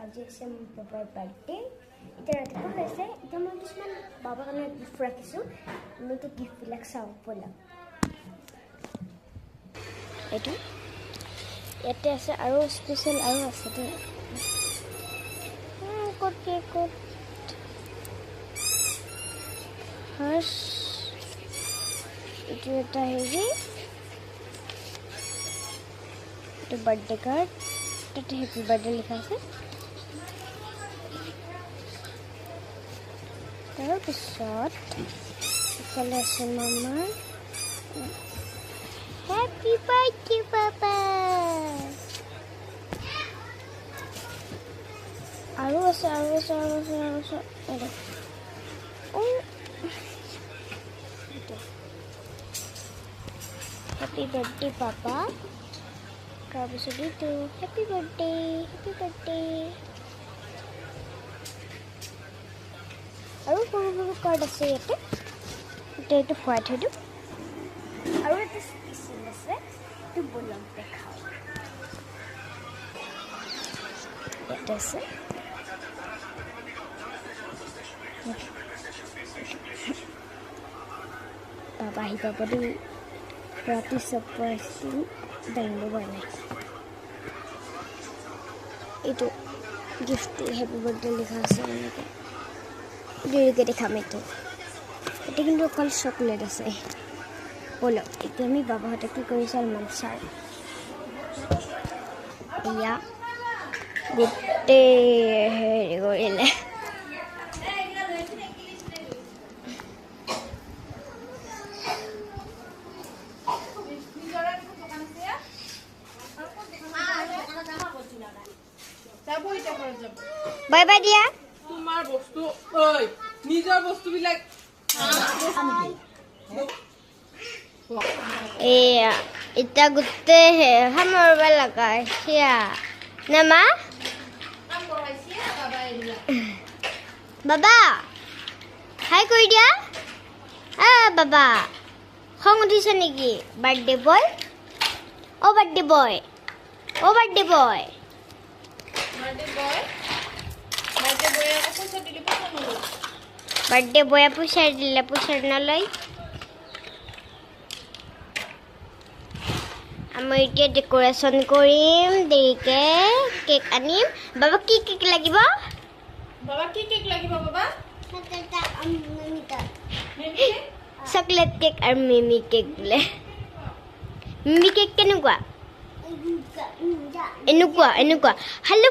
আজি হৈছে মোৰ বাবাৰ বাৰ্থডে। এতিয়া ৰাতিপুৱা হৈছে। এতিয়া মই কিছুমান বাবাৰ কাৰণে গিফ্ট ৰাখিছোঁ। আমি এতিয়া গিফ্টবিলাক চাওঁ ব'লা। এইটো ইয়াতে আছে আৰু স্পেচিয়েল আৰু আছে দেই। ক'ত কি ক'ত ফাৰ্ষ্ট এইটো এটা হেৰি, এইটো বাৰ্থডে কাৰ্ড, তাতে হেপী বাৰ্থডে লিখা আছে। তাৰপিছত ইফালে আছে মামাৰ হেপী বাৰ্থডে বাবা। আৰু আছে আৰু আছে আৰু আছে আৰু আছে। এইটো হেপী বাৰ্থডে বাবা। তাৰপিছত এইটো হেপী বাৰ্থডে, হেপী বাৰ্থডে। আৰু সৰু সৰু কাৰ্ড আছে ইয়াতে। এতিয়া এইটো ভৰাই থৈ দিওঁ। আৰু এটা স্পেচিয়েল আছে, এইটো ব'লক দেখাওঁ। ইয়াতে আছে। বাবা আহি পাব দেই। ৰাতি ছাৰপ্ৰাইজ দিম, দাঙিব পৰা নাই। এইটো গিফ্ট, হেপী বাৰ্থডে লিখা আছে। এনেকৈ দেৰিকৈ দেখাম এইটো। এইটো কিন্তু অকল চকলেট আছে। ব'লক এতিয়া আমি বাবাহঁতে কি কৰিছে অলপমান চাওঁ। এয়া গোটেই হেৰি কৰিলে। বাই বাই দিয়া। তোমাৰ বস্তু ঐ নিজৰ বস্তুবিলাক। এয়া এতিয়া গোটেই সামৰিব লগা হৈছে নে মা? বাবা হাই কৰি দিয়া। বাবা খং উঠিছে নেকি? বাৰ্থডে বয়, অ' বাৰ্থডে বয়, অ' বাৰ্থডে বয়। বাৰ্থডে বয়ে পইচা দিলে পইচা নলয়। আমি এতিয়া ডেক'ৰেশ্যন কৰিম, দেৰিকৈ কেক আনিম। বাবা কি কেক লাগিব? বাবা কি কেক লাগিব বাবা? চকলেট কেক আৰু মিমি কেক বোলে। মিমি কেক কেনেকুৱা? এনেকুৱা এনেকুৱা। হেল্ল'।